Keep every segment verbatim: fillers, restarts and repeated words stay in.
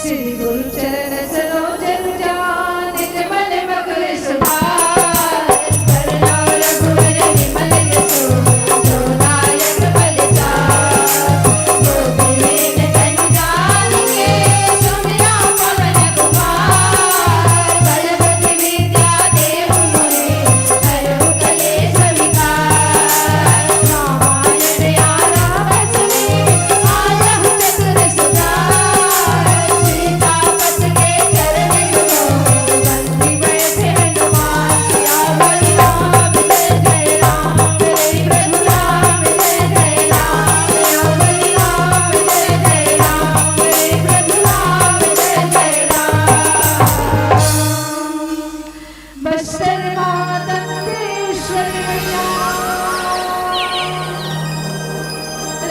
श्री गुरु चरण सरोज रज निज मन मकुल सुधार। करुणा रघुवर विमल यशो जो दायक फल चार। गोपीन तनु जानिके सुमिरा पवन कुमार। बल बुद्धि विद्या देहु मोहि हरहु कलेस विकार। रामायण आया रस में आलहु चतुर सुधार। सीता पथ के चरण कमल बंसी बैठे हनुमान। सिया बलि राम जय जय राम। जय प्रभु राम जय जय राम। सिया बलि राम जय जय राम। जय प्रभु राम जय जय राम। बस्तर माँ दंतेश्वरी मैया,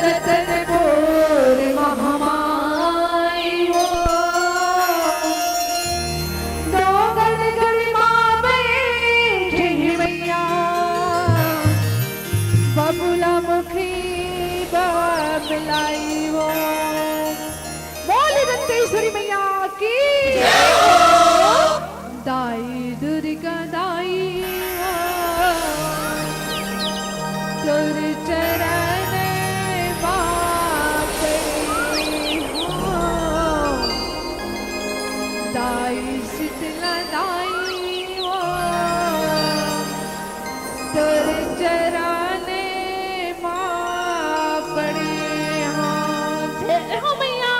रतनपुर महामाई वो, दो गण गण माँ बैठी मैया, बबुला मुखी बबलाई वो। बोली दंतेश्वरी मैया की। दाई दुर्गा दाई वो, तोर चरण बापरी हो। दाई शीतला दाई वो, तोर चरण बापरी हो। जय हो मैया।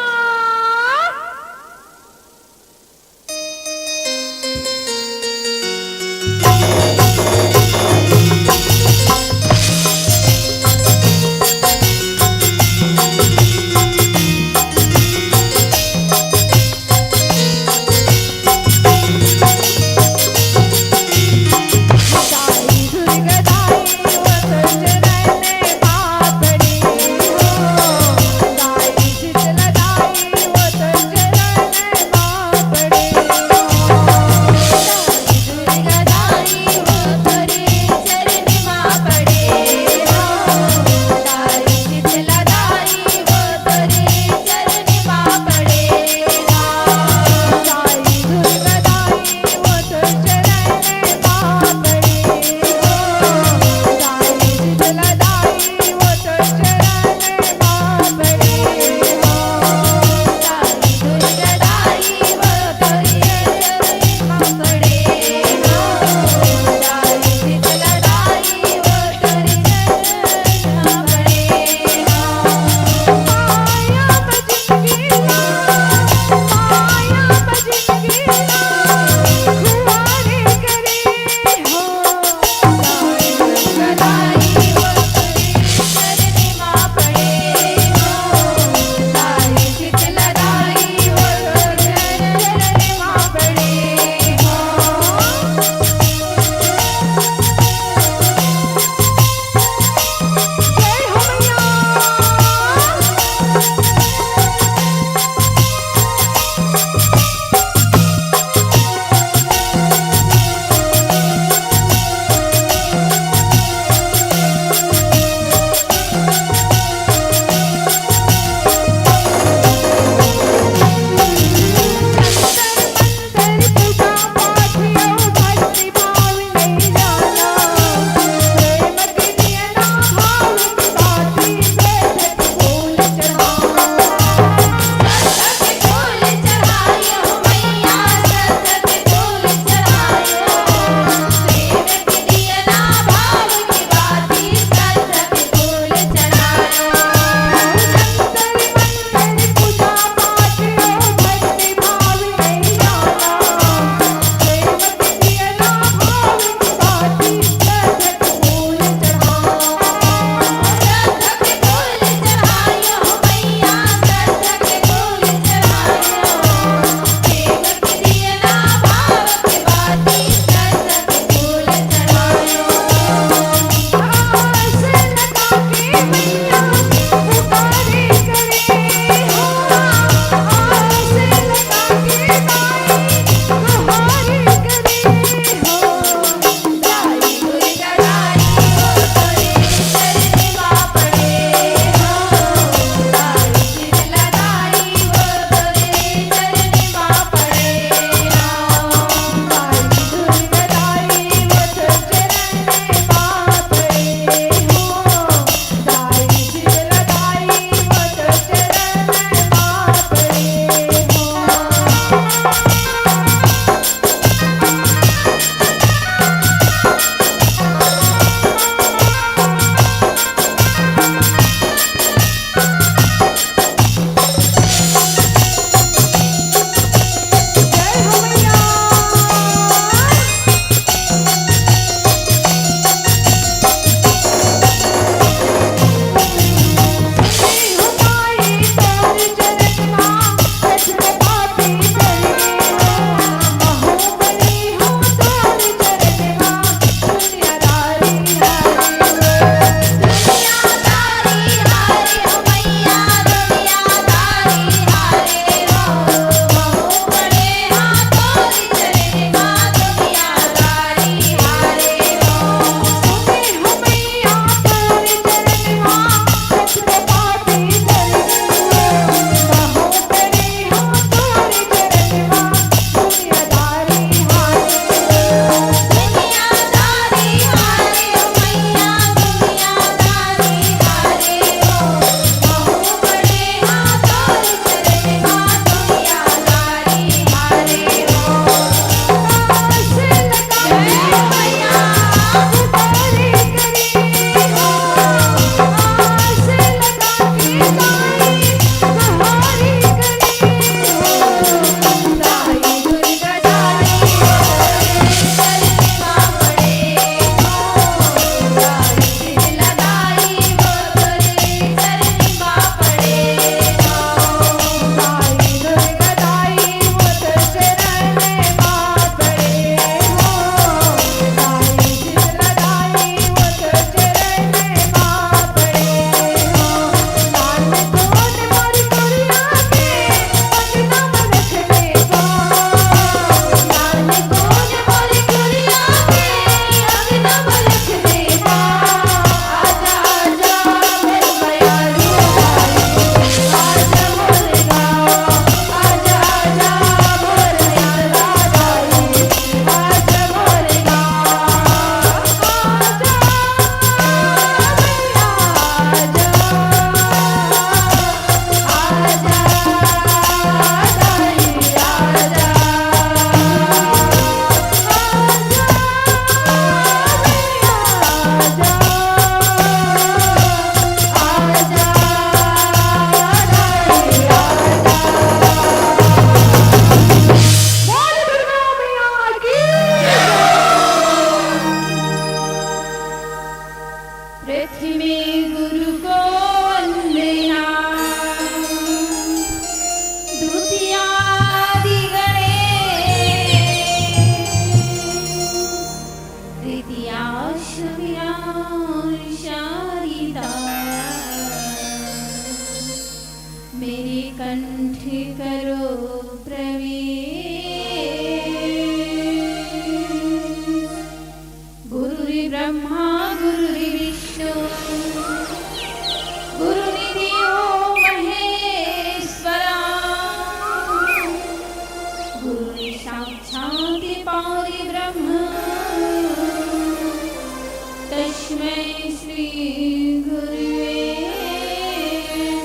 श्री गुरुवे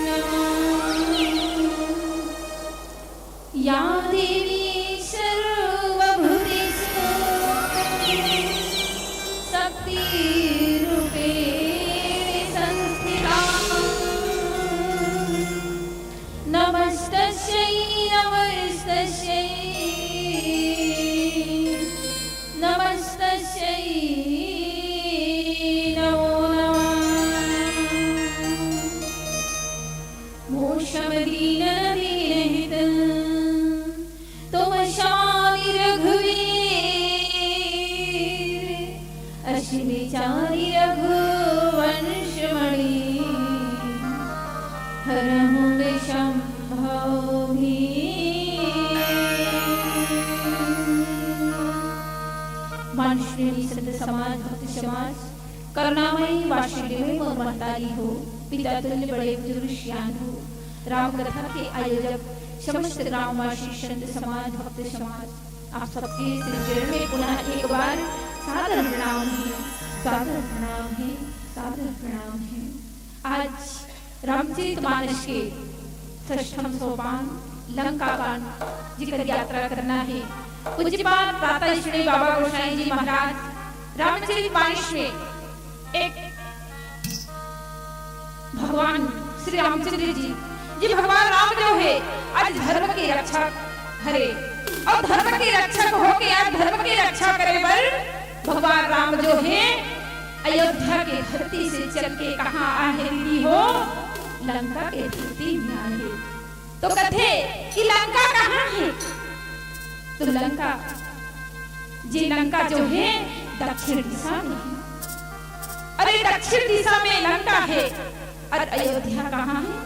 नमः। या देवी सर्वभूतेषु शक्तिरूपेण संस्थिता। नमस्तस्यै नमस्तस्यै नमस्तस्यै नमो नमः। मोक्षमदीननदीनहितं त्वं शमानि रघुवीर। असिनि चारि रघुवंशमणि हरहु विषम भव भीम। माननीय संत समाज, भक्त समाज, करुणामयी वासुदेव मोर महतारी हो, पिता तुल्य बड़े बुजुर्ग सियान हो, राम कथा के आयोजक समस्त ग्रामवासी संत समाज, भक्त समाज, आप सबके श्री चरण में पुनः एक बार सादर प्रणाम है, सादर प्रणाम है, सादर प्रणाम है। आज रामचरित मानस के षष्ठम सोपान लंका कांड जिकर यात्रा करना है। पूज्यपाद प्रातः श्री बाबा गोसाई जी महाराज रामचरित मानस में एक भगवान श्री रामचंद्र जी, जी भगवान राम जो है आज धर्म के रक्षक हरे, और धर्म के रक्षक होके आज धर्म के रक्षा करे बर भगवान राम जो है अयोध्या के धरती से चल के कहाँ आहे दीदी हो? लंका के धरती में आहे। तो कथे कि लंका कहाँ है? तो लंका, जे लंका जो है दक्षिण दिशा में है। अरे दक्षिण दिशा में लंका है और अयोध्या कहाँ है?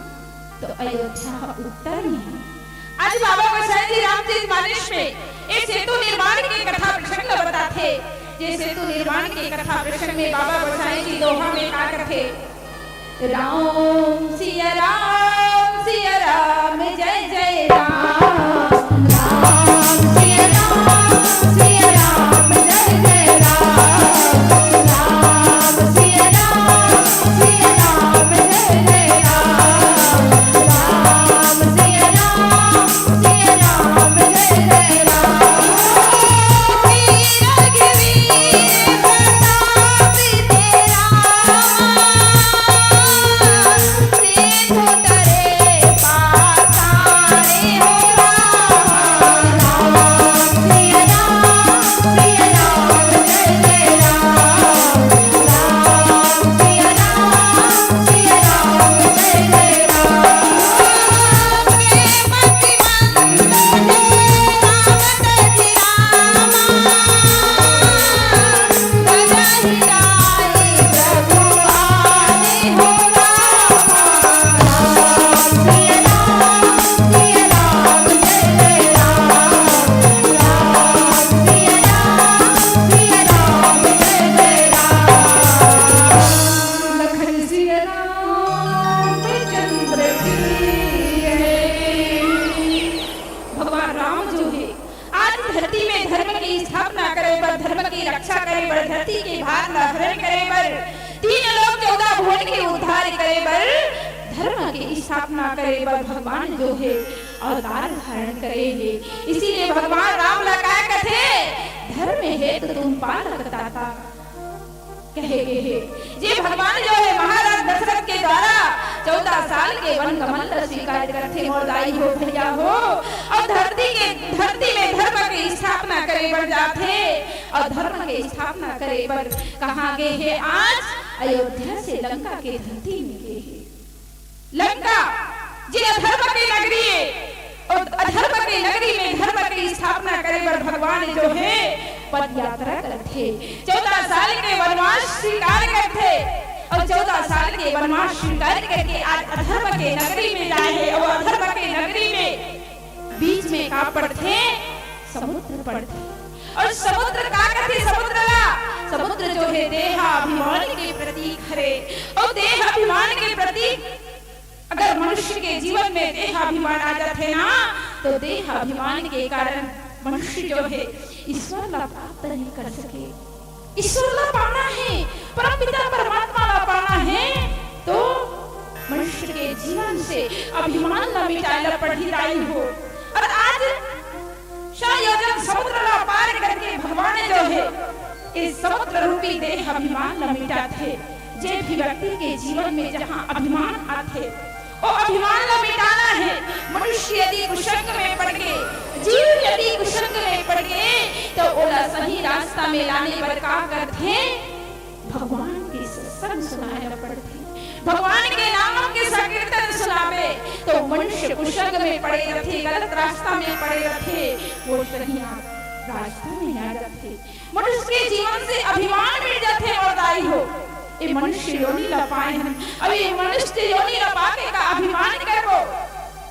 तो अयोध्या उत्तर में है। आज बाबा गोसाई जी रामचरित मानस में ये सेतु निर्माण के कथा प्रसंग बताथे। ये सेतु निर्माण के कथा प्रसंग में बाबा गोसाई जी दोहा में का कथे? राम सिया राम सिया राम जय जय राम। राम सिया राम सिया राम जय जय राम। राम सिया राम सिया राम जय जय राम। राम सिया राम सिया राम जय जय राम। श्री रघुवीर प्रताप तेरा। लखन सिया रामचंद्र की जय। भगवान राम जो है आज धरती में धर्म की स्थापना करे बर, धर्म की रक्षा करे बर, धरती के भार ला हरण करे बर, तीन लोक चौदह भुवन के उद्धार करे बर, धर्म की स्थापना करे बर भगवान जो है अवतार धारण करे हे। इसीलिए भगवान राम ला काय कथे, धर्म हेतु तुम पालक ताता कहे गे हे। जे भगवान जो है महाराज दशरथ के द्वारा चौदह साल के वन गमन ला स्वीकार करथे मोर दाई हो भैया हो, और धरती के, धरती में धर्म के स्थापना करे बर जाथे, और धर्म के स्थापना करे बर कहाँ गे हे? आज अयोध्या से लंका के धरती में गे हे। लंका, जे अधर्म के नगरी हे, और अधर्म के नगरी में धर्म की स्थापना करे बर भगवान जो है पद यात्रा करथे, चौदह साल के वनवास स्वीकार करथे, और चौदह साल के वनवास स्वीकार करके आज अधर्म के नगरी में जाए हे, और अधर्म के नगरी में बीच में का पड़थे? समुद्र पड़थे। और समुद्र का कथे? समुद्र ला, समुद्र जो है देहाभिमान के प्रतीक हरे, और देहाभिमान के प्रतीक अगर मनुष्य के जीवन में देहाभिमान आ जाथे ना, तो देहाभिमान के कारण मनुष्य जो है ईश्वर ला प्राप्त नहीं कर सके। ईश्वर ला पाना हे, परमपिता परमात्मा ला पाना हे, तो मनुष्य के जीवन से अभिमान ला मिटाए ला पड़ही दाई हो। और आज सौ योजन समुद्र ला पार करके भगवान जो हे, इस समुद्र रूपी देह अभिमान ला मिटाथे। जे भी व्यक्ति के जीवन में जहाँ अभिमान आथे, ओ अभिमान ला मिटाना हे। मनुष्य यदि कुसंग में पड़ गे, जीव यदि कुसंग में पड़ गे, तो ओला सही रास्ता में लाने बर का करथे? भगवान के सत्संग सुनाए ला पड़थे। भगवान के नाम के संकीर्तन सुनावे, तो मनुष्य कुसंग में पड़े रथे, गलत रास्ता में पड़े रथे, वो सही रास्ता में आ जाथे। मनुष्य के जीवन से अभिमान मिट जाथे। और दाई हो, ये मनुष्य योनि ला पाए हन, अब ये मनुष्य योनि ला पाके का अभिमान करबो?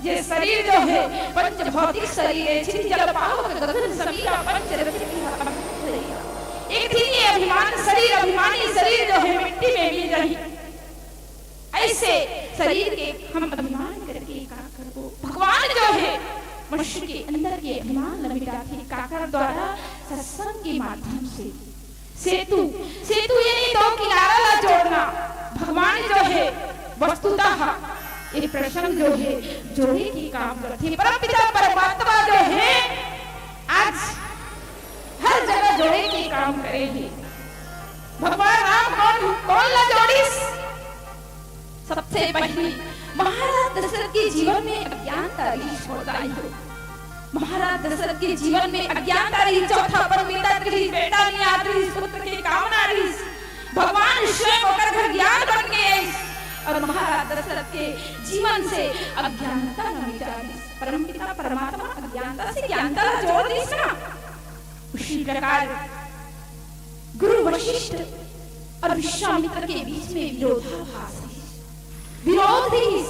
ये शरीर जो हे, पंच भौतिक शरीर हे, छिति जल पावक गगन समीरा, पंच रत्न की हवा शरीर। एक दिन ये अभिमान शरीर, अभिमानी शरीर जो हे, मिट्टी में मिल जाही। ऐसे शरीर के हम अभिमान करके का करबो? भगवान जो हे, मनुष्य के अंदर के अभिमान ला मिटाथे। काकर द्वारा? सत्संग के माध्यम से। सेतु, सेतु यानी दो किनारा ला जोड़ना। भगवान जो हे, वस्तुतः ये प्रसंग जो हे, जोड़े के काम करथे। परमपिता परमात्मा जो हे, आज हर जगह जोड़े के काम करे हे। भगवान राम कौन, कौन ला जोड़िस? सबसे पहली महाराज दशरथ के जीवन में अज्ञानता रहिस, मोर दाई हो। महाराज दशरथ के जीवन में अज्ञानता रहिस, चौथापन बीतत रहिस, बेटा नइ आत रहिस, पुत्र के कामना रहिस। भगवान स्वयं ओकर घर ज्ञान बन के आइस और महाराज दशरथ के जीवन से अज्ञानता ला मिटा दिस। परमपिता परमात्मा अज्ञानता से ज्ञानता ला जोड़ दिस ना। उसी प्रकार गुरु वशिष्ठ और विश्वामित्र के बीच में विरोधाभास रहिस, विरोध रहिस।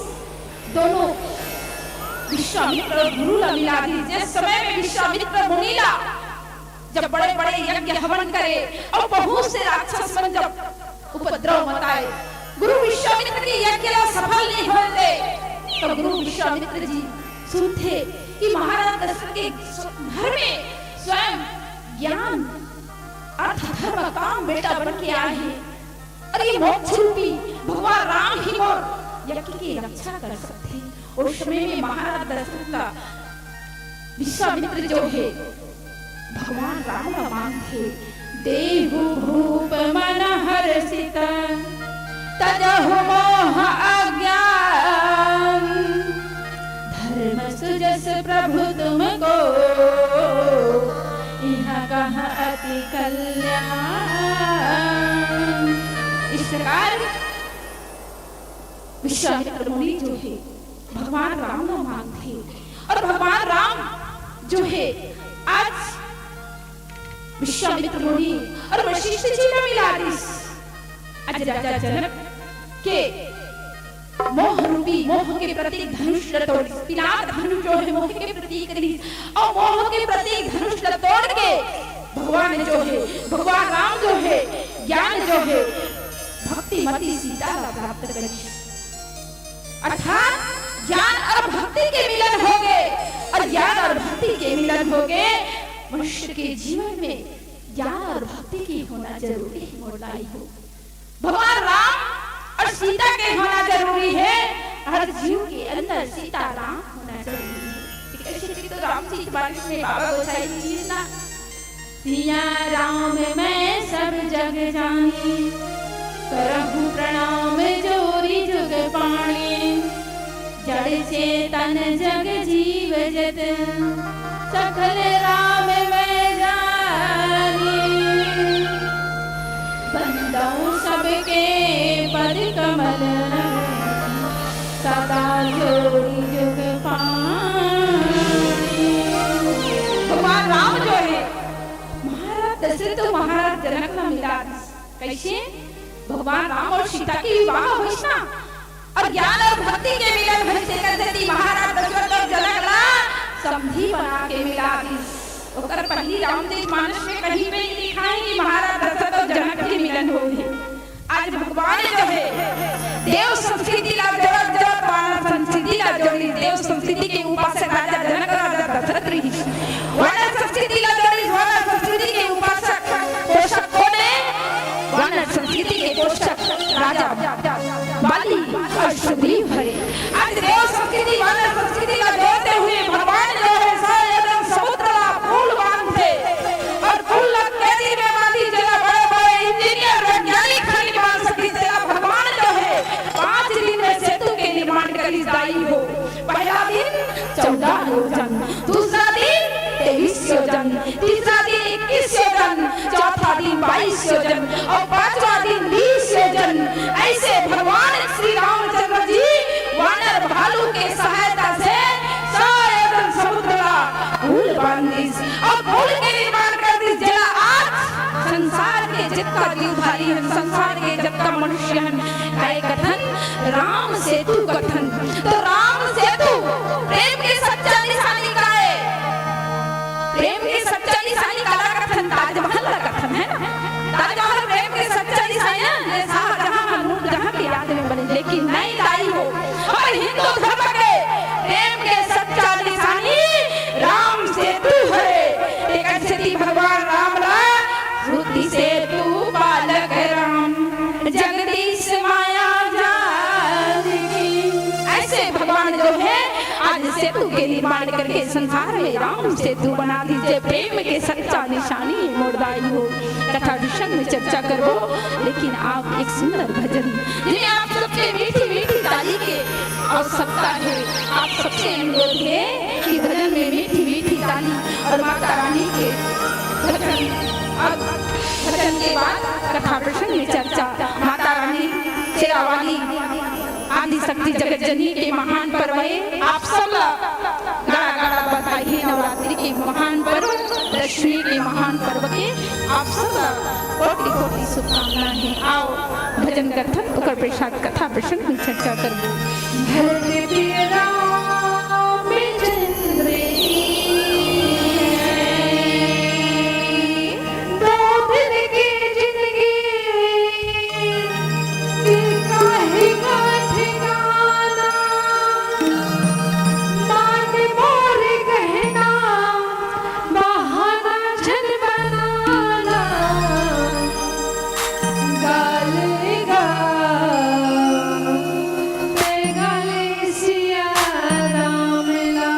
दोनों विश्वामित्र और गुरु ला मिला दिस। जिस समय में विश्वामित्र मुनि ला जब बड़े-बड़े यज्ञ हवन करे और बहुत से राक्षस मन जब उपद्रव मचाए, गुरु विश्वामित्र के यज्ञ ला सफल नहीं होने दे, तो गुरु विश्वामित्र जी सुनथे कि महाराज दशरथ के घर में स्वयं ज्ञान, अर्थ, धर्म, काम बेटा बन के आए हे। अरे मोक्ष रूपी भगवान राम ही मोर यज्ञ के रक्षा कर सकथे। उस समय में महाराज दशरथ ला विश्वामित्र जो हे भगवान राम ला मांगथे, देहु भूप मन हर्षित, तजहु मोह अज्ञान, धर्म सुजस प्रभु तुमको, इह कह अति कल्याण। इस प्रकार विश्वामित्र मुनि जो हे भगवान राम ला मांगथे और भगवान राम जो हे आज विश्वामित्र मुनि और वशिष्ठ जी ला मिला दिस। आज राजा जनक के मोह रूपी, मोह के प्रतीक धनुष ला तोड़िस। पिनाक धनुष जो हे मोह के प्रतीक रहिस, और मोह के प्रतीक धनुष ला तोड़ के भगवान जो हे, भगवान राम जो हे, ज्ञान जो हे, भक्तिमती सीता ला प्राप्त करिस। अर्थात ज्ञान और भक्ति के मिलन हो गे, और ज्ञान और भक्ति के मिलन हो गे। मनुष्य के जीवन में ज्ञान और भक्ति के होना जरूरी हे, मोर दाई हो। भगवान राम और सीता के होना जरूरी हे, हर जीव के अंदर सीता राम होना जरूरी हे। ठीक हे, श्री तो रामचरित मानस में बाबा गोसाई जी ना, सिया राम मैं सब जग जानी, करहु प्रणाम जोरी जुग पानी। जड़ चेतन जग जीव जत, सकल राम मैं जानी। बंदौ सबके पद कमल, सदा जोरी जुग पानी। भगवान राम जो हे, महाराज दशरथ अउ महाराज जनक ला मिला दिस। कइसे? भगवान राम अउ सीता के विवाह होइस ना, अउ ज्ञान अउ भक्ति के मिलन होइस, तेकर सेती महाराज दशरथ अउ जनक ला समधी बना के मिला दिस। ओकर पहिली रामचरित मानस में कहीं पे नहीं लिखा हे कि महाराज दशरथ अउ जनक के मिलन होइस। आज भगवान जो हे, देव संस्कृति ला जोड़त जोड़त वानर संस्कृति ला जोड़िस। देव संस्कृति के उपासक राजा जनक राजा दशरथ रहिस। वानर संस्कृति ला जोड़िस, वानर संस्कृति के उपासक पोषक कोन हे? दिन बाईस योजन अउ पांचवा दिन बीस योजन। ऐसे भगवान श्री रामचंद्र जी वानर भालू के सहायता से सौ योजन समुद्र ला पुल बांधिस अउ पुल के निर्माण कर दिस, जेला आज संसार के जितना जीवधारी हन, संसार के जितना मनुष्य हन, काय कथन? राम सेतु कथन। तो राम सेतु प्रेम के सच्चा निशानी काय? प्रेम के सच्चा निशानी काला कथन? ताजमहल ला कथन, है ना? ताजमहल प्रेम के सच्चा निशानी ना, ये शाहजहां, नूरजहां के याद में बने, लेकिन नहीं दाई हो, हमर हिंदू धर्म के प्रेम के सच्चा निशानी राम सेतु है। तेकर सेती भगवान राम ला श्रुति सेतु पालक राम, जगदीश माया जाल की। ऐसे भगवान जो है, आज सेतु के निर्माण करके संसार में राम सेतु बना दीजिए। प्रेम के सच्चा निशानी मोर दाई हो। कथा विषय में चर्चा करबो, लेकिन आप एक सुंदर भजन, जिसमें आप सबके मीठी मीठी ताली के आवश्यकता है। आप सबसे अनुरोध है कि भजन में मीठी मीठी ताली और माता रानी के भजन, अब भजन के बाद कथा प्रसंग में चर्चा। माता रानी शेरावाली, आदि शक्ति जगत जननी के महान पर्व है। आप सब ला गाड़ा गाड़ा बधाई हे नवरात्रि के महान पर्व, दशमी के महान पर्व के आप सब ला कोटि कोटि शुभकामना हे। आओ भजन करथन, ओकर पश्चात कथा प्रसंग में चर्चा करबो। धरती पे रामचंद्र की दो दिन की जिंदगी, काहे का ठिकाना, मान मोर कहना, बहाना झन बनाना। गाल गा, ते गाल सिया राम ला।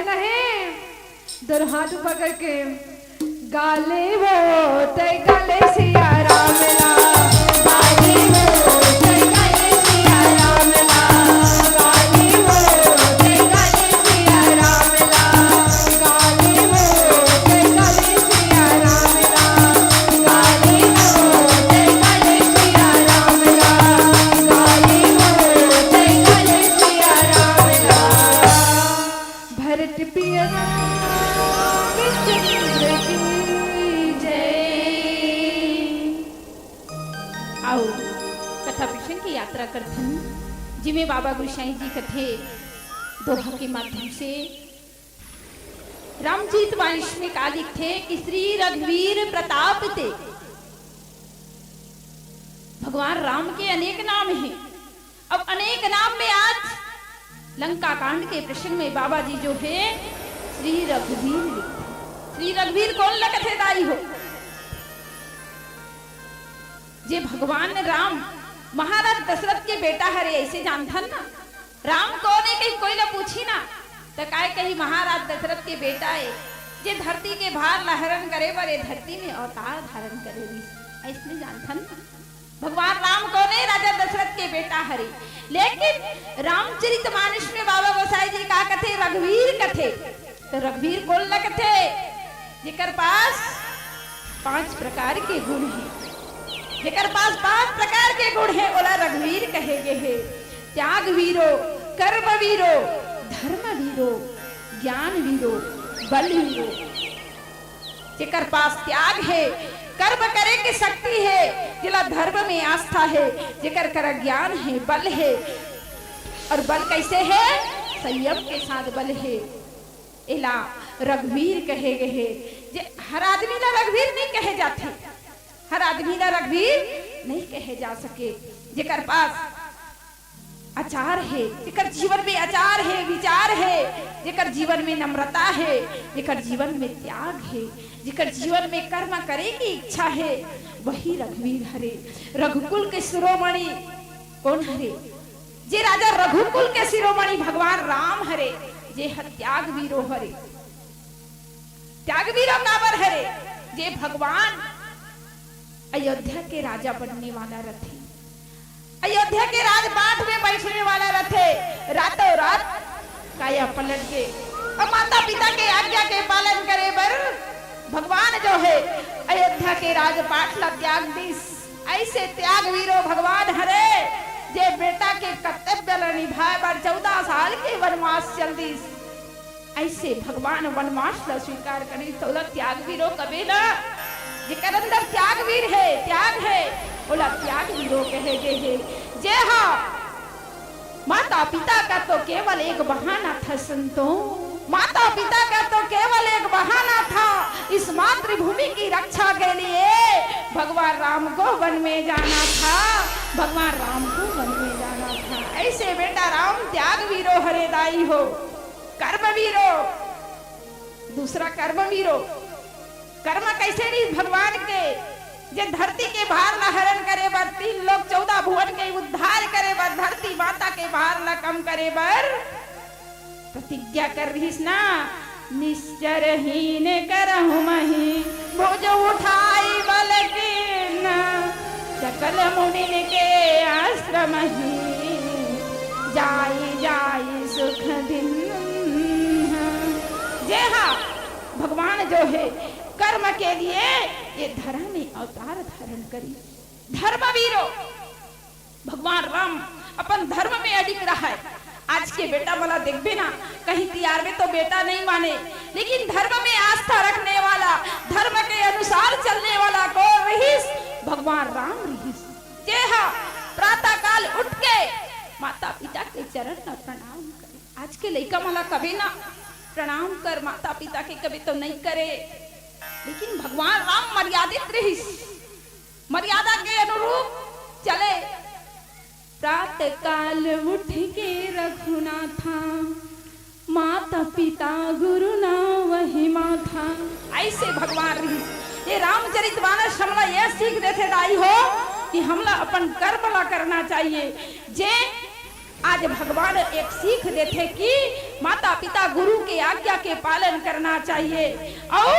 नहीं, दोनों हाथ पकड़ के, गाले वो ते गाले सिया राम ला, गाले वो ते गाले सिया राम ला, गाले वो ते गाले सिया राम ला, गाले वो ते गाले सिया राम ला, गाले वो ते गाले सिया राम ला, गाले वो ते गाले सिया राम ला। भरत पिया रामचंद्र की जय। आओ, कथा प्रसंग की यात्रा करथन, जिमे बाबा गुसाई जी कथे दोहा के माध्यम से। रामचरित मानस में का लिखथे कि श्री रघुवीर प्रताप ते, भगवान राम के अनेक नाम हे। अब अनेक नाम में आज लंका कांड के प्रसंग में बाबा जी जो हे श्री रघुवीर लिखथे। श्री रघुवीर कोन ला कथे दाई हो? जे भगवान राम महाराज दशरथ के बेटा हरे, ऐसे जानथन ना। राम कोन हे कही कोई ला पूछी ना, त काय कही महाराज दशरथ के बेटा हे, जे धरती के भार ला हरण करे बर ए धरती में अवतार धारण करे रिहिस, ऐसने जानथन ना। भगवान राम कोन हे? राजा दशरथ के बेटा हरे। लेकिन रामचरित मानस में बाबा गोसाई जी का कथे? रघुवीर कथे। तो रघुवीर कोन ला कथे? जेकर पास पांच प्रकार के गुण हे, जेकर पास पांच प्रकार के गुण हे, ओला रघुवीर कहे गे हे। त्याग वीरो, कर्म वीरो, धर्म वीरो, ज्ञान वीरो, बल वीरो। जेकर पास त्याग हे, कर्म करे के शक्ति हे, जेला धर्म में आस्था हे, जेकर करा ज्ञान हे, बल हे, और बल कैसे हे? संयम के साथ बल हे। एला रघुवीर कहे गे हे। जे हर आदमी ला रघुवीर नहीं कहे जाथे, हर आदमी ला रघुवीर नहीं कहे जा सके। जेकर पास आचार हे, जेकर जीवन में आचार हे, विचार हे, जेकर जीवन में नम्रता हे, जेकर जीवन में त्याग हे, जेकर जीवन में कर्म करे की इच्छा हे, वही रघुवीर हरे। रघुकुल के शिरोमणि कोन हरे? जे राजा रघुकुल के शिरोमणि भगवान राम हरे, जे ह त्याग वीरो हरे। त्याग वीरो काबर हरे? जे भगवान अयोध्या के राजा बनने वाला रथे, अयोध्या के राजपाट में बैठने वाला रथे, रातों रात काया पलट के और माता पिता के आज्ञा के पालन करे बर भगवान जो हे अयोध्या के राजपाट ला त्याग दिस। ऐसे त्याग वीरो भगवान हरे, जे बेटा के कर्तव्य ला निभाए बर चौदह साल के वनवास चल दिस। ऐसे भगवान वनवास ला स्वीकार करिस, त ओला त्याग वीरो कबे ना। जेकर अंदर त्याग वीर हे, त्याग हे, ओला त्याग वीरो कहे गे हे। जे हा माता पिता का तो केवल एक बहाना था संतो, माता पिता का तो केवल एक बहाना था। इस मातृभूमि की रक्षा के लिए भगवान राम को वन में जाना था, भगवान राम को वन में जाना था। ऐसे बेटा राम त्याग वीरो हरे दाई हो। कर्म वीरो, दूसरा कर्म वीरो। कर्म कैसे रही भगवान के? जे धरती के भार ला हरण करे बर, तीन लोक चौदह भुवन के उद्धार करे बर, धरती माता के भार ला कम करे बर प्रतिज्ञा कर रहिस ना, निश्चर हीन करहु मही, भुज उठाई बल कीन, सकल मुनिन के आश्रम ही, जाई जाई सुख दिन। जे हा भगवान जो हे कर्म के लिए ये धरा में अवतार धारण करिस। धर्म वीरो, भगवान राम अपन धर्म में अडिग रहय। आज के बेटा मन ला देखबे ना, कहीं तियार में तो बेटा नहीं माने, लेकिन धर्म में आस्था रखने वाला, धर्म के अनुसार चलने वाला कोन रहिस? भगवान राम रहिस। जे हा प्रातः काल उठ के माता पिता के चरण ला प्रणाम करे। आज के लइका मन ला कबे ना प्रणाम कर, माता पिता के कबे तो नहीं करे, लेकिन भगवान राम मर्यादित रहिस। मर्यादा के अनुरूप चले। प्रातः काल उठ के रघुनाथा, माता पिता गुरु ना वही माथा। ऐसे भगवान रहिस। ये रामचरित मानस हमला ये सीख देथे दाई हो कि हमला अपन कर्म ला करना चाहिए। जे आज भगवान एक सीख देथे कि माता पिता गुरु के आज्ञा के पालन करना चाहिए अउ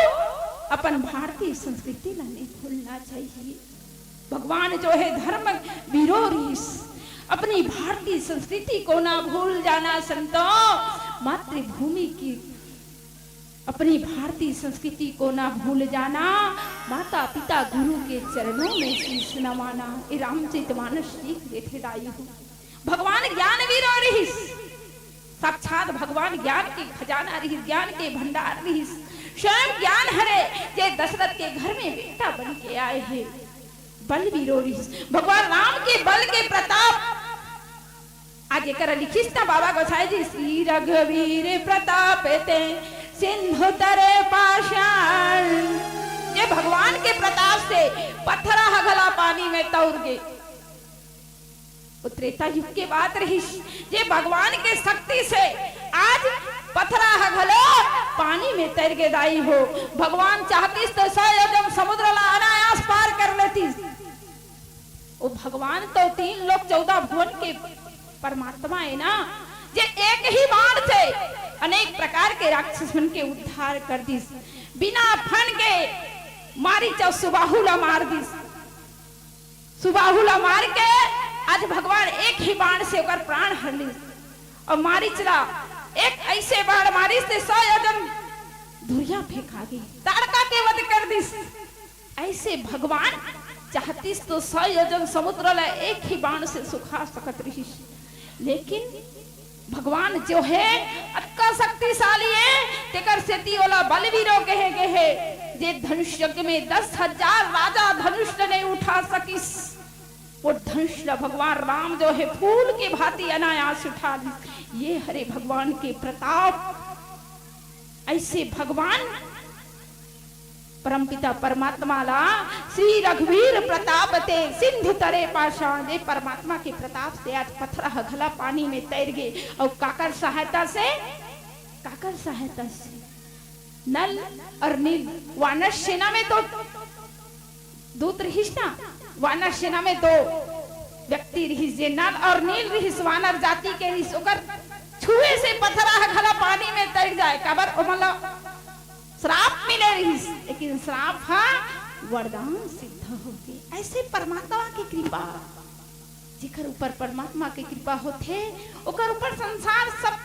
अपन भारतीय संस्कृति ला नहीं भूलना चाहिए। भगवान जो है धर्म वीरो रिहिस, अपनी भारतीय संस्कृति को ना भूल जाना संतो, मातृभूमि की, अपनी भारतीय संस्कृति को ना भूल जाना, माता पिता गुरु के चरणों में शीश नवाना। ये रामचरित मानस सीख देथे दाई हो। भगवान ज्ञान वीरो रिहिस, साक्षात भगवान ज्ञान के खजाना रिहिस, ज्ञान के भंडार रिहिस, स्वयं ज्ञान हरे, जे दशरथ के घर में बेटा बन के आए हे। बल वीरो रिहिस, भगवान राम के बल के प्रताप। आज एकर लिखिस ना बाबा गोसाई जी, श्री रघुवीर प्रताप ते सिंधु तरे पाषाण। जे भगवान के प्रताप से पथरा ह घला पानी में तौर गे। वो त्रेता युग के बात रिहिस, जे भगवान के शक्ति से आज पथरा ह घलो पानी में तैर गे दाई हो। भगवान चाहतिस तो सौ योजन समुद्र ला अनायास पार कर लेतिस। वो भगवान तो तीन लोक चौदह भुवन के परमात्मा है ना, जे एक ही बाण से अनेक प्रकार के राक्षस मन के उद्धार कर दिस। बिना फन के मारीच अउ सुबाहु ला मार दिस। सुबाहु ला मार के आज भगवान एक ही बाण से ओकर प्राण हर लिस। अउ मारीच ला एक ऐसे बाण मारिस ते सौ योजन दूरिया फेंका गे, ताड़का के वध कर दिस। ऐसे भगवान चाहतिस तो सौ योजन समुद्र ला एक ही बाण से सुखा सकत रिहिस, लेकिन भगवान जो है अतका शक्तिशाली है, तेकर सेती ओला बलवीरो कहे गे हे, जे धनुष यज्ञ में दस हजार राजा धनुष नहीं उठा सकिस। वो धनुष ला भगवान राम जो है फूल के भांति अनायास उठा लिस। ये हरे भगवान के प्रताप। ऐसे भगवान परमपिता परमात्मा ला श्री रघुवीर प्रताप ते सिंधु तरे पाषाण, जे परमात्मा के प्रताप से आज पथरा ह घला पानी में तैर गे। अउ काकर सहायता से? काकर सहायता से? नल और नील। वानर सेना में तो दूत रिहिस ना, वानर सेना में दो व्यक्ति रिहिस, जे नल और नील रिहिस, वानर जाति के रिहिस, ओकर छुए से पथरा ह घला पानी में तैर जाए, काबर ओमन ला श्राप मिले रिहिस, लेकिन श्राप ह वरदान सिद्ध होगे। ऐसे परमात्मा के कृपा, जेकर ऊपर परमात्मा के कृपा होथे, ओकर ऊपर संसार सब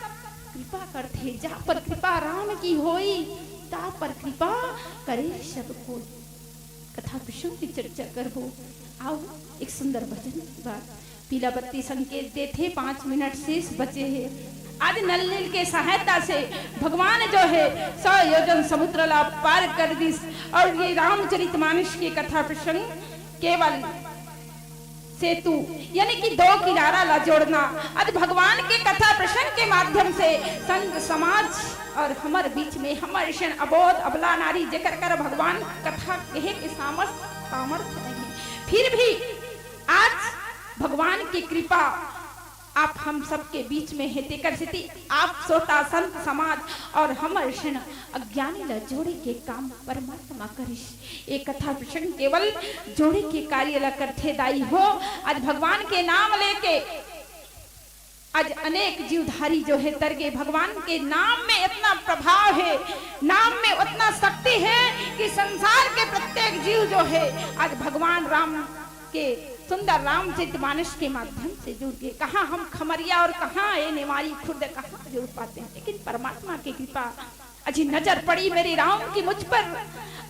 कृपा करथे। जहाँ पर कृपा राम की होई, ता पर कृपा करे सब कोई। कथा प्रसंग की चर्चा करबो। आओ, एक सुंदर भजन के बाद पीला बत्ती संकेत देथे, पाँच मिनट शेष बचे हे। आज नल नील के सहायता से भगवान जो है सौ योजन समुद्र ला पार कर दिस और ये रामचरित मानस के कथा प्रसंग केवल सेतु यानी कि दो किनारा ला जोड़ना। आज भगवान के कथा प्रसंग के माध्यम से संत समाज और हमर बीच में हमर अइसन अबोध अबला नारी जेकर कर भगवान कथा कहे के सामर्थ सामर्थ नहीं, फिर भी आज भगवान की कृपा आप हम सबके बीच में हे, तेकर सेती आप श्रोता संत समाज और हमर अइसन अज्ञानी ला जोड़े के काम परमात्मा करिस। ये कथा प्रसंग केवल जोड़े के कार्य ला करथे दाई हो। आज भगवान के नाम लेके आज अनेक जीवधारी जो है तर गे। भगवान के नाम में इतना प्रभाव है, नाम में उतना शक्ति है कि संसार के प्रत्येक जीव जो है आज भगवान राम के सुंदर रामचरित मानस के माध्यम से जुड़ गे। कहाँ हम खमरिया और कहाँ ये नेवारी खुर्द कहाँ जुड़ पाते हैं, लेकिन परमात्मा की कृपा। अजी नजर पड़ी मेरी राम की मुझ पर,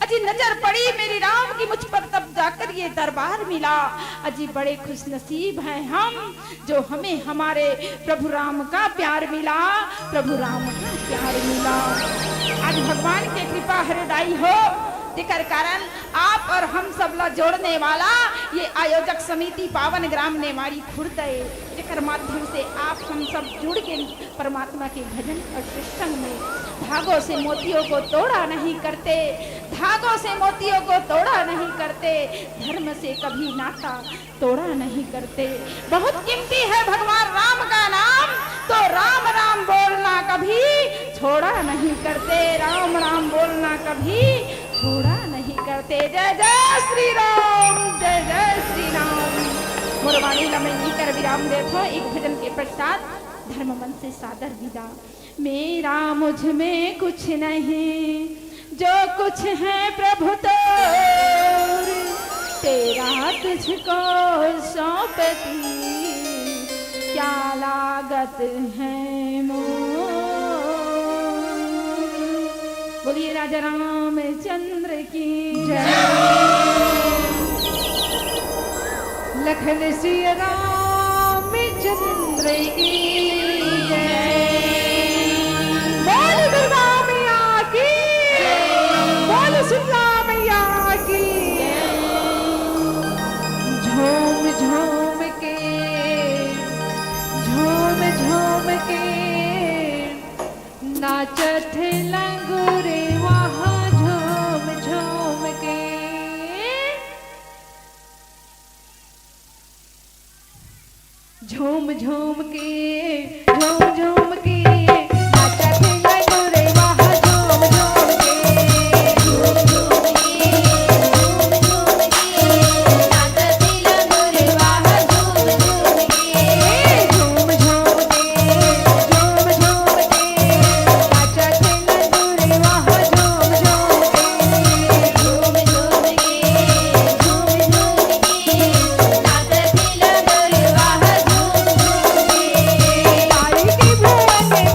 अजी नजर पड़ी मेरी राम की मुझ पर, तब जाकर ये दरबार मिला। अजी बड़े खुश नसीब हैं हम, जो हमें हमारे प्रभु राम का प्यार मिला, प्रभु राम का प्यार मिला। आज भगवान के कृपा हरे दाई हो, जेकर कारण आप और हम सब ला जोड़ने वाला ये आयोजक समिति पावन ग्राम नेवारी खुर्द है, जेकर माध्यम से आप हम सब जुड़ के परमात्मा के भजन और सत्संग में। धागों से मोतियों को तोड़ा नहीं करते, धागों से मोतियों को तोड़ा नहीं करते, धर्म से कभी नाता तोड़ा नहीं करते। बहुत कीमती है भगवान राम का नाम, तो राम राम बोलना कभी छोड़ा नहीं करते, राम राम बोलना कभी छोड़ा नहीं करते। जय जय श्री राम, जय जय श्री राम। मोर वाणी ला मैं इही कर विराम देथों, एक भजन के पश्चात धर्म मंच से सादर विदा। मेरा मुझ में कुछ नहीं, जो कुछ है प्रभु तोर, तेरा तुझको सौंपती क्या लागत है मोर। बोलिए राजा रामचंद्र की जय। लखन सिया रामचंद्र की जय। बोल दुर्गा मैया की, बोल शीतला मैया की। झूम झूम के, झूम झूम के नाचत हे लंगूर वहाँ झूम झूम के। झूम झूम के, झूम झूम के, नाचत हे लंगूर वहाँ झूम झूम के। झूम झूम के, नाचत हे लंगूर वहाँ झूम झूम के। झूम झूम के, झूम झूम के, नाचत हे लंगूर वहाँ झूम झूम के। झूम झूम के, झूम झूम के, नाचत हे लंगूर वहाँ झूम झूम के। तारी के भुवन में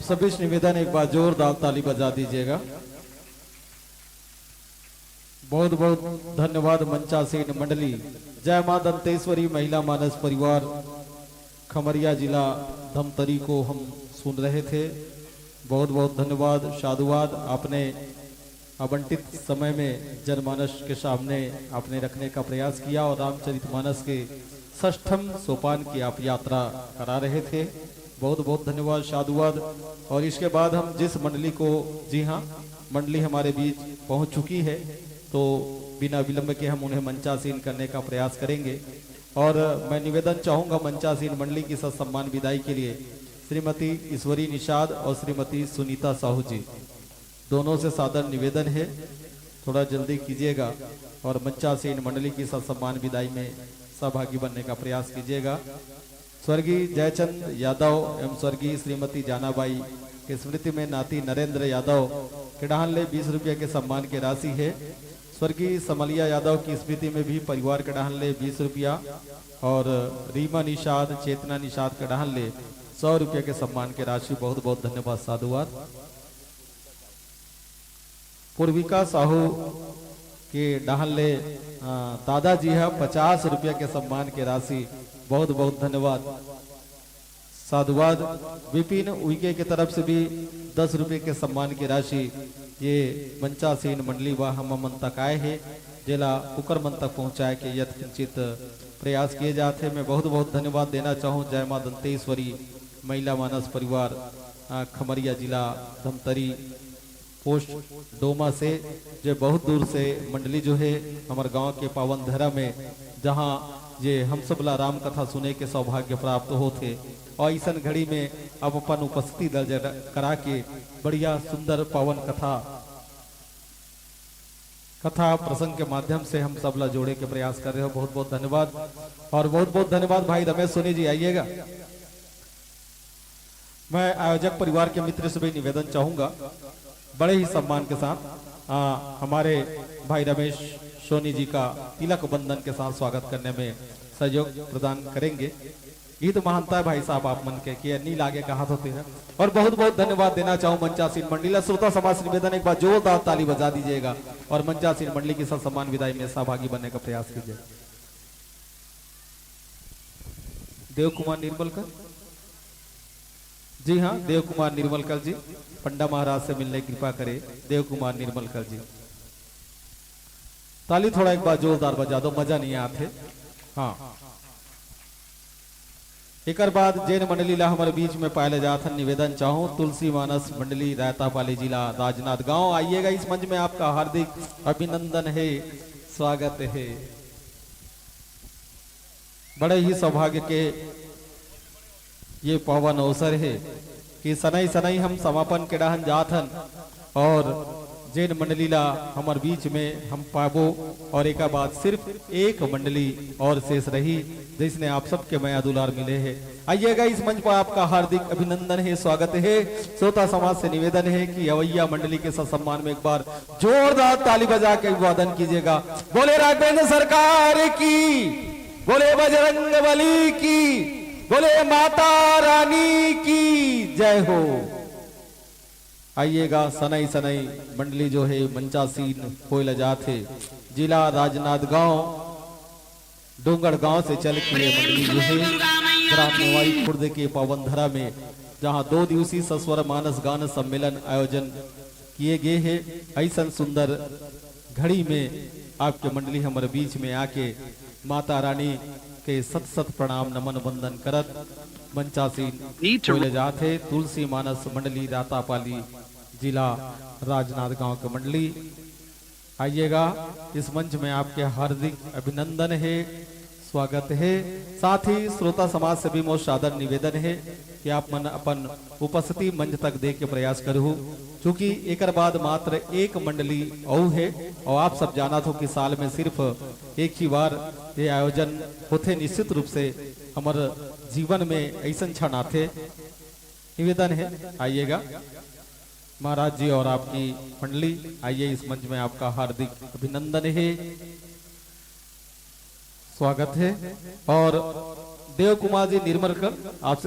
सभी से निवेदन, एक बार जोरदार ताली बजा दीजिएगा। बहुत बहुत धन्यवाद मंचासीन मंडली। जय मां दंतेश्वरी महिला मानस परिवार, खमरिया जिला धमतरी को हम सुन रहे थे। बहुत बहुत धन्यवाद, साधुवाद। आपने आवंटित समय में जनमानस के सामने आपने रखने का प्रयास किया और रामचरितमानस के षष्ठम सोपान की आप यात्रा करा रहे थे। बहुत बहुत धन्यवाद, साधुवाद। और इसके बाद हम जिस मंडली को, जी हाँ, मंडली हमारे बीच पहुंच चुकी है, तो बिना विलंब के हम उन्हें मंचासीन करने का प्रयास करेंगे। और मैं निवेदन चाहूंगा मंचासीन मंडली की ससम्मान विदाई के लिए श्रीमती ईश्वरी निषाद और श्रीमती सुनीता साहू जी, दोनों से सादर निवेदन है, थोड़ा जल्दी कीजिएगा और मंचासीन मंडली की ससम्मान विदाई में सहभागी बनने का प्रयास कीजिएगा। स्वर्गीय जयचंद यादव एवं स्वर्गीय श्रीमती जानाबाई की स्मृति में नाती नरेंद्र यादव के डहान ले बीस रुपया के सम्मान की राशि है। स्वर्गीय समलिया यादव की स्मृति में भी परिवार के डहान ले बीस रुपया और रीमा निषाद, चेतना निषाद के डहान ले सौ रुपया के सम्मान की राशि। बहुत बहुत धन्यवाद, साधुवाद। पूर्विका साहू के डहान ले, अ, दादाजी ह पचास रुपया के सम्मान के राशि। बहुत बहुत धन्यवाद, साधुवाद। विपिन उइके के तरफ से भी दस रुपये के सम्मान की राशि ये मंचासीन मंडली व हम मन तक आए हे, जेला उकर मन तक पहुंचाए के यत्किंचित प्रयास किए जात हे। मैं बहुत बहुत धन्यवाद देना चाहूँ जय माँ दंतेश्वरी महिला मानस परिवार, अ, खमरिया जिला धमतरी पोस्ट डोमा से, जे बहुत दूर से मंडली जो है हमर गांव के पावन धरा में, जहां जे हम सब ला राम कथा सुने के सौभाग्य प्राप्त होथे और ऐसन घड़ी में आप अपन उपस्थिति दर्ज करा के बढ़िया सुंदर पावन कथा, कथा प्रसंग के माध्यम से हम सब ला जोड़े के प्रयास कर रहे हो। बहुत बहुत धन्यवाद और बहुत बहुत धन्यवाद भाई रमेश सोनी जी, आइएगा। मैं आयोजक परिवार के मित्र से भी निवेदन चाहूंगा, बड़े ही सम्मान के साथ, आ, हमारे भाई रमेश सोनी जी का तिलक बंधन के साथ स्वागत करने में सहयोग प्रदान करेंगे। गीत महानता है भाई साहब आप मन के, कि नी लागे कहा होते हैं। और बहुत बहुत धन्यवाद देना चाहूँ मंचासीन मंडली ला। श्रोता समाज से निवेदन, एक बार जोरदार ताली बजा दीजिएगा और मंचासीन मंडली की ससम्मान विदाई में सहभागी बनने का प्रयास कीजिए। देव कुमार निर्मलकर, जी हाँ, देव कुमार निर्मलकर जी, पंडा महाराज से मिलने की कृपा करे। देव कुमार निर्मलकर जी, ताली थोड़ा एक बार जोरदार बजा दो, मजा नहीं आते। हाँ, एकर बाद जेन मंडली ला हमर बीच में पाए ले जात हन, निवेदन चाहूँ तुलसी मानस मंडली रायतापाली जिला राजनांदगांव, आइएगा इस मंच में, आपका हार्दिक अभिनंदन है, स्वागत है। बड़े ही सौभाग्य के ये पावन अवसर है कि सनई सनई हम समापन के डहन जात हन और जेन मंडली ला हमर बीच में हम पाबो और एका बाद सिर्फ एक मंडली और शेष रही, जिसने आप सबके मया दुलार मिले है। आइएगा इस मंच पर, आपका हार्दिक अभिनंदन है, स्वागत है। श्रोता समाज से निवेदन है कि अवैया मंडली के ससम्मान में एक बार जोरदार ताली बजा के अभिवादन कीजिएगा। बोले राघवेंद्र सरकार की, बोले बजरंग बली की, बोले माता रानी की जय हो। आइएगा, सनई सनई मंडली जो है मंचासीन होए ल जात हे। जिला राजनांदगांव, डोंगरगांव से चल के ये मंडली जो है ग्राम नेवाई खुर्द के पावन धरा में, जहां दो दिवसीय सस्वर मानस गान सम्मेलन आयोजन किए गए हे। ऐसन सुंदर घड़ी में आपके मंडली हमर बीच में आके माता रानी के सत सत प्रणाम नमन वंदन करत मंचासीन होए ल जात हे तुलसी मानस मंडली रातापाली, जिला राजनांदगांव के मंडली। आइएगा, इस मंच में आपके हार्दिक अभिनंदन है, स्वागत है। साथ ही श्रोता समाज से भी मोर सादर निवेदन है कि आप मन अपन उपस्थिति मंच तक दे के प्रयास करहु, चूंकि एकर बाद मात्र एक मंडली अउ है और आप सब जानत हो कि साल में सिर्फ एक ही बार ये आयोजन होथे। निश्चित रूप से हमर जीवन में ऐसन क्षण आथे। निवेदन है, आइएगा। महाराज जी और आपकी मंडली, आइए इस मंच में, आपका हार्दिक अभिनंदन है, स्वागत है। और देव कुमार जी निर्मलकर, आपसे